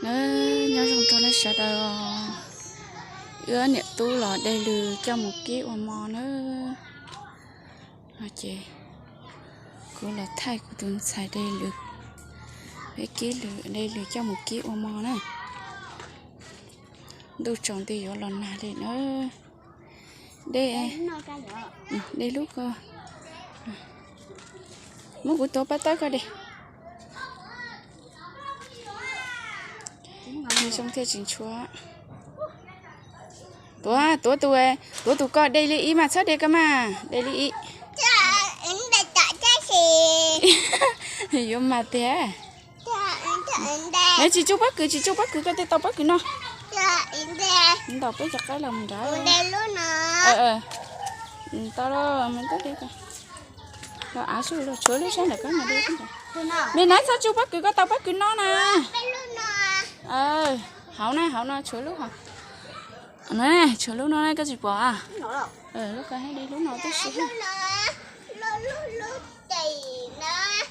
Na, nyob zoo rau nej sawv daws os. Wb niam tub los de lws coj mus kib ua mov na. Ces kuv los thaij kuv tus ntxhais de lws, peb kib lws, de lws coj mus kib ua mov na. Ntuj tsaus nti yuav los nag li na. De, de lub ko. Muab kuv tuav pab tawb koj de. Zoo thiaj tsis ntshua. Tuav, tuav tus, tuav tus ko de li ib mas txhob de koj mas, de li ib. Yuav mas tiag. Tsis tsuj pob kws, tsis tsuj pob kws, koj thiaj tau pob kws no. Ntaus peb cov qaib los mus nrad. Tau los, tshuav lub sab ntawm koj no de. Me na, txhob tsuj pob kws, koj tau pob kws no na. Hauv na, hauv no tshuav lub hauv. Tshuav lub no koj tsis pom a? Lub ko de lub no tib si.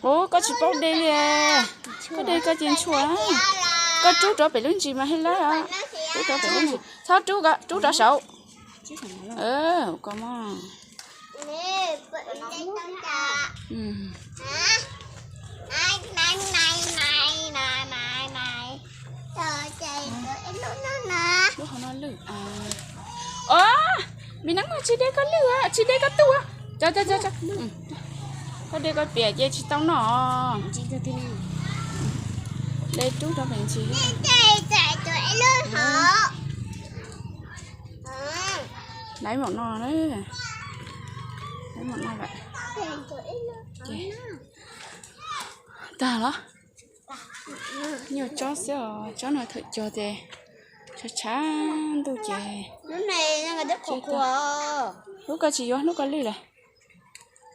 Ub, koj tsis paub de li. Koj de koj cia ntshua. Koj rub rov pem lub ntsis mas haj lab. Rub rov pem lub ntsis, txhob rub, rub rov saud. Ko mog. Lub hauv no lwj. Os, me neeb, tsis de koj lwj, tsis de koj tuaj. Koj de koj piam ces tsis tau noj. De rub rau pem ntsis. Laiv mam no, laiv mam no lawm. Tag los? Nyuaj tsob xwb os, tsob no thawm cog ces tshav tshav ntuj ces. Lub ko tsis yuav, lub ko lwj lawm.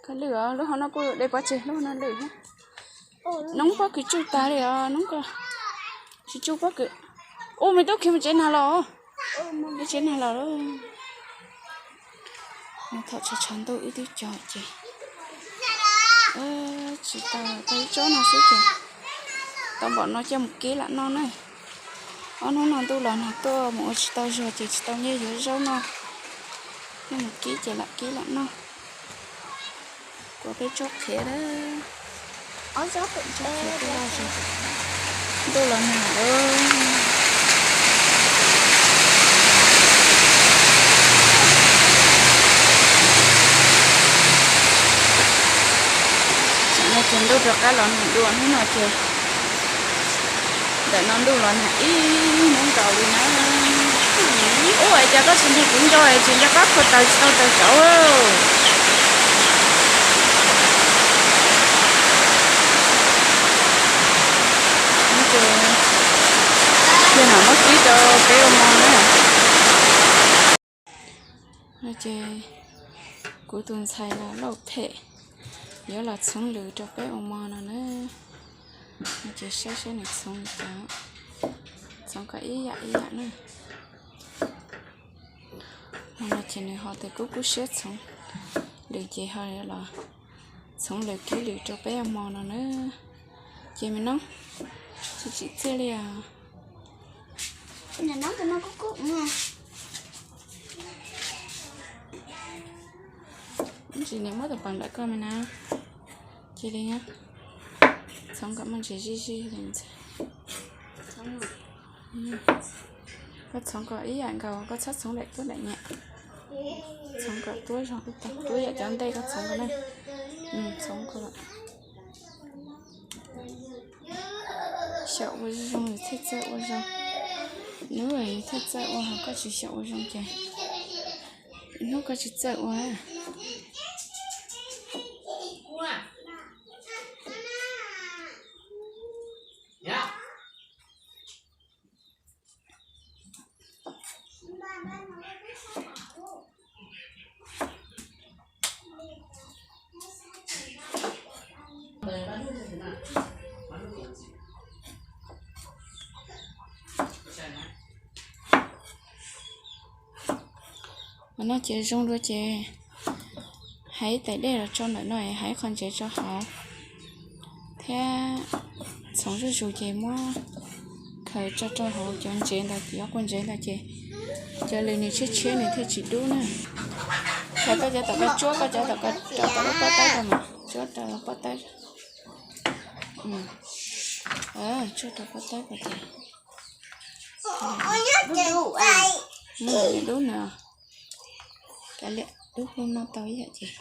Ko lwj os, lub hauv no kuj de pov tseg, lub hauv no lwj. Noob pob kws tsuj tag li os, noob ko tsis tsuj pob kws. Ub, me tub khiav mus tsev nag los, mus tsev nag los. Thaum tshav tshav ntuj wb twb cog ces tsis tau, tau ib tsob no xwb ces tau npaum no coj mus kib lam noj na. Ob hnub no ntuj los nag tuaj mus ua tsis tau zog ces tsis tau nyiaj yuav zaub noj, coj mus kib ces lam kib lam noj. Kuv peb tsob qhiav na. Ntuj los nag lawm. Tam no ces ntuj rov qab los nag dua hnub no ces ntawm no ntuj los nag ib hnub nkaus li na. Ub, es cas koj tsis nrog kuv nco es tsis nco qab khuam taws tsis tau taws tsauv. Ces yog mam muab kib rau peb ua mov na. Ces kuv tus ntxhais los lauj phem yuav los txhoov lws rau peb ua mov no na. Ces saib saib nws txhoov li cas, txhoov kom ib yam ib yam na. Hmo no ces nws ho tias kub kub siab txhoov lws ces ho los txhoov lws kib lws rau peb ua mov no na. Ces me noob, tsis tsim txiaj li os. Tsis, nws muab tus pas nram koj me na. Cia li nyob, txhoov kom muaj ntsis zij zij li ntxiv. Koj txhoov kom ib yam nkaus, koj txhob txhoov daim tuab daim nyam. Txhoov kom tuab zog, tuab yam cov ntej koj txhoov kom na. Txhoov kom xyaum ua zoo yus thiaj txawj ua zoo. Hnub yus thiaj txawj ua, ho koj tsis xyaum ua zoo ces hnub koj tsis txawj ua. Ua no ces zoo dua ces hais tais dej los tso ntawm no, hais qhov ntsev tso hauv thiab txhoov zuj zus ces muab kha Thaum tso rau hauv cov ntsev ntawd, cov quaj ntsev ntawd ces cov lws nws tshiab tshiab nws thiaj tsis dub na. Thaum koj cov tom koj tsuab, koj cov tom koj rau tom lub pob taub koj mas, tsuab rau pob taub. Tsuab rau pob taub ko ces dub na. Kav liam, dub hlub noj tau ib yam ces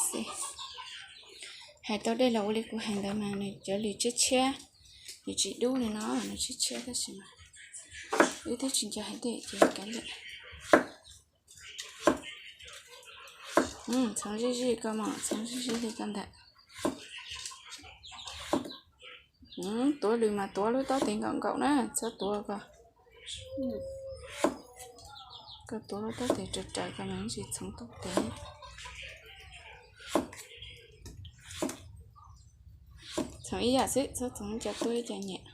xij. Hais tau dej los ua li kuv hais ntawd mas nws cov lws tshiab tshiab, nws tsis dub li no, nws tshiab tshiab tab sis mas wb twb tsis nco hais dej ces kav liam. Txhoov zij zij ko mas, txhoov zij zij li ko ntawm. Tuav lws mas tuav lub taub tes nkaum nkaum na, txhob tuav ko. Koj tuav lub taub tes raws raws ko mas tsis txhoov taub tes. Txhoov ib yam xwb, txhob txhoov ib co tuaj ib co nyiam.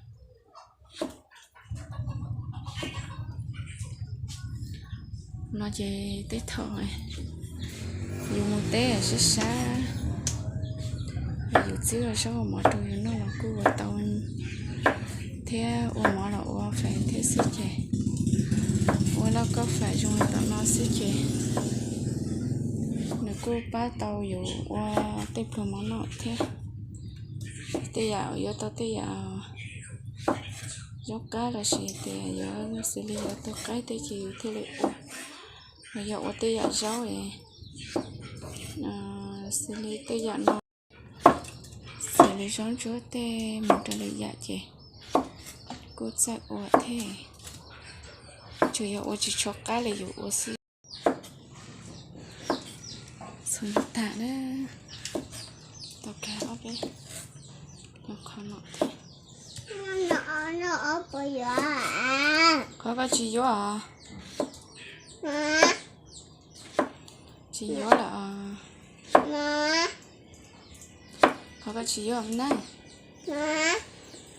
No ces tej thaum yus mus teb sab sab, yus txib ua zaub ua mov rau yus noj los kuj ua tau thiab, ua mov los ua fais thiab xwb ces ua lauj kaub fais zoo li tom no xwb ces nws kuj pab tau yus ua tej pluag mov noj thiab. Tej yam yuav tau tej yam zaub qab los sis tias yuav xws li yuav tau qaib tej ces yus thiaj li ua, los yog ua tej yam zaub xws li tej yam no, xws li zaub ntsuab tej mus rau lwm yam ces kuj txawj ua thiab. Tsuas yog ua tsis tshua qab li yus ua xwb. Txhoov tag na, tau kag ob peb qho no thiab. Qhov koj tsis yuav os? Tsis yuav lawm os? Qhov koj tsis yuav na?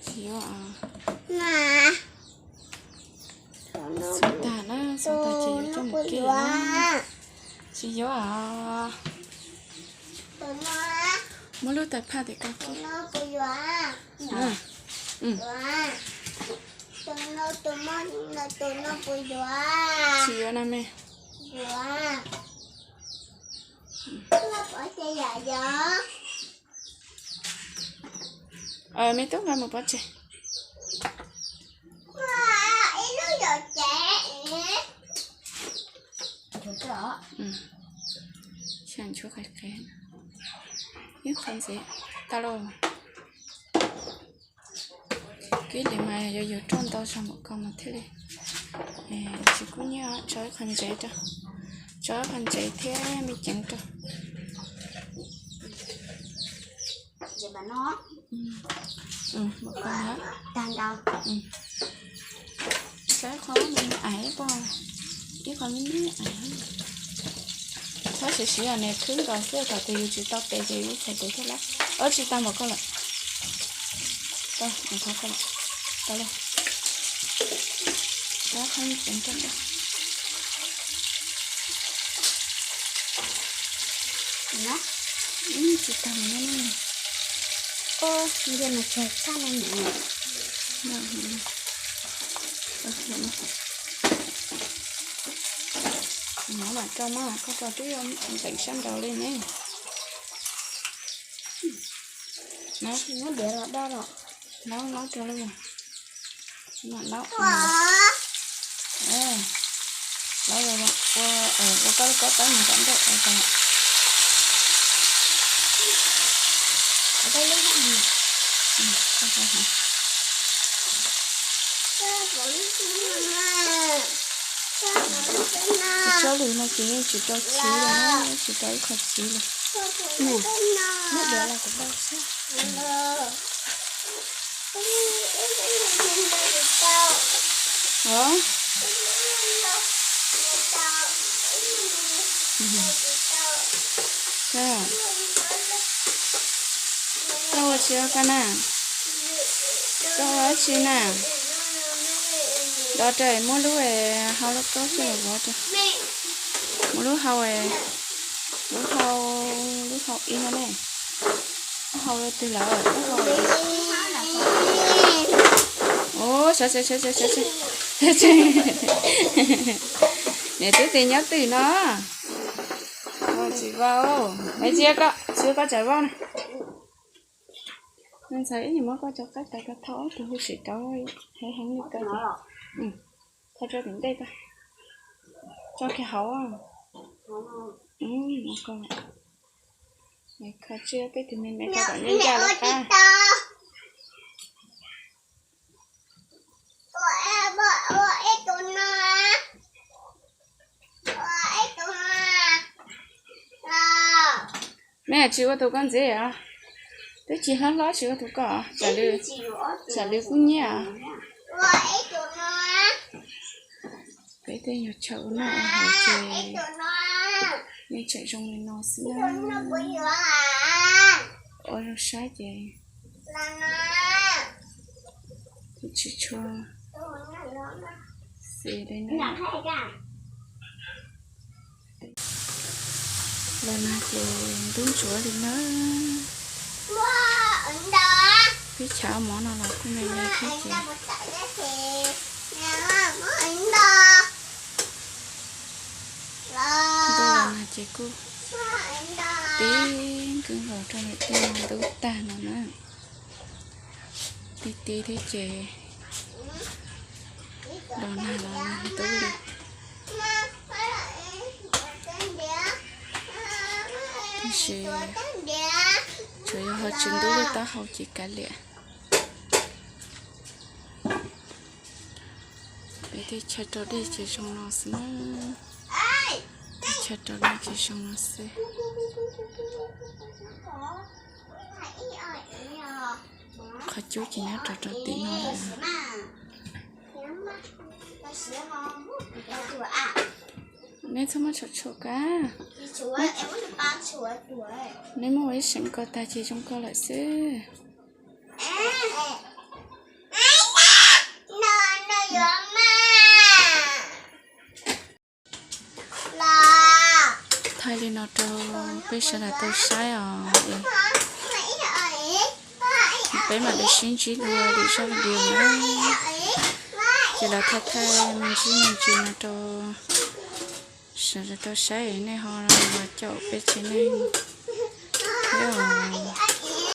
Tsis yuav os? Txhoov tag na, txhoov tag ces yuav coj mus kib na. Tsis yuav os? Muab lub tais phaj tim koj kib. Tsis yuav na me. Me tub nqa mus pov tseg. Ib qho ntxiv tag lauj. Kib li mas yog yus roj ntau zog npaum ko mas thiaj li tsis kub nyiab. Tso ib qho ntsev rau, tso ib qho ntsev thiab me ceev rau. Tso ib qho me me aiv pog, ib qho me me aiv. Txhob siv siv os, nws khwb nkaus xwb, thaum twg yus tsis tau tes ces yus txhais tes thiaj lab. Ua tsis tau npaum ko lawm. Tau, qhov ko lawm. Tau lawm. Tso qhov me ceev rau. Tsis tau no. Ua ntiag mas tsawg tshaj no nhỉ. Mov mam rau mab, koj rau twb yuav nteem sab nraud li ne. Muab diav los do los. Laub laub rau lawm. Mam laub. Laub ua, ua koj lub kob taub mus tom ntej ua ko. Tsob lws no ces yeej tsis rau txiv li na, yeej tsis rau ib qho txiv li. Muab diav los kuv rau xwb. Koj ua tsi koj na? Koj ua dab tsi na? Dov rau, muab lub hau lub kaub xwb los vov rau. Muab lub hau, lub hau, lub hau ib no ne. Lub hau twg lawm? Lub hau. Ua Sawv, sawv, sawv, sawv, sawv. Niam twb tias nyob twg no. Tsis vau. Tsis, koj tsis, koj tsam vau na. Ntxhais, ib yam muab koj cov qaib tais ko tho ob tug huv si rau heev heev li ko. Tho rau tim ntej ko. Tso kiag hauv. Kho tsiab peb tus me me kho kom ncaj ncaj lawv qab. Meb tsis ua tus koj ntxiv os. Twb tsis hlob hlob tsis ua tus koj, tsam lwm kub nyiab os. Peb tej nyuag chaw ua noj ua haus ces yeej tseem zoo li no xwb na. Ua zoo saib ces tsis tshua xis li na. Los nag ces ntub ntsuav li na. Peb chav mov no los kuj me me thiab ces ntuj los nag ces kuj tib nkees nkaus rau lawm tej no ntub tag no na. Tib tib thiab ces los nag los nag ntub li. Tab sis tsuas yog ho tsis ntub lub taub hau ces kav liam. Peb tej chaw rau dej ces zoo no xwb na. Tej chaw rau dej ces zoo no xwb. Qhov cub ces nyob rau rau tim no lawm. Neb txhob muab tshuam tshuam kab. Neb muab ua ib seem ko tag ces zoo ko lawm xwb. Thaij li no rau peb sawv daws tau saib os. Peb mam li sib ntsib dua lwm zaj video na. Ces los thaij thaij me ntsis me ntsis no rau sawv daws tau saib, nej ho los caum peb tsev neeg thiab os.